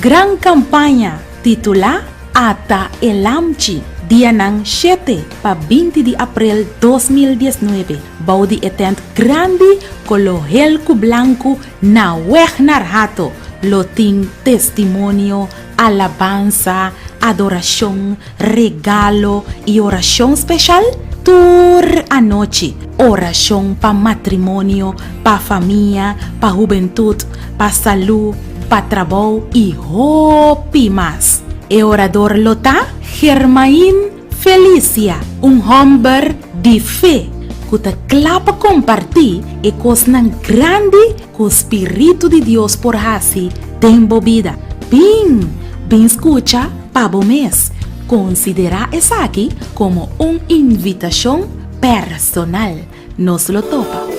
Gran kampaña titulá Ata e Lamchi, dianan shete pa 20 di aprel 2019, bou di e tènt grandi koló hel ku blanku na Weg naar Hato, lo tin testimonio, alabansa, adorashon, regalo i orashon speshal tur anochi. Orashon pa matrimonio, pa famia, pa hubentut, pa salú, pa trabou i hopi mas. E orador lo ta Germain Felicia, un hòmber di fe ku ta kla pa kompartí e kosnan grandi ku spiritu di Dios por hasi den bo bida. Bin, bin skucha pa bo mes. Konsiderá esaki komo un invitashon personal. Nos lo topa.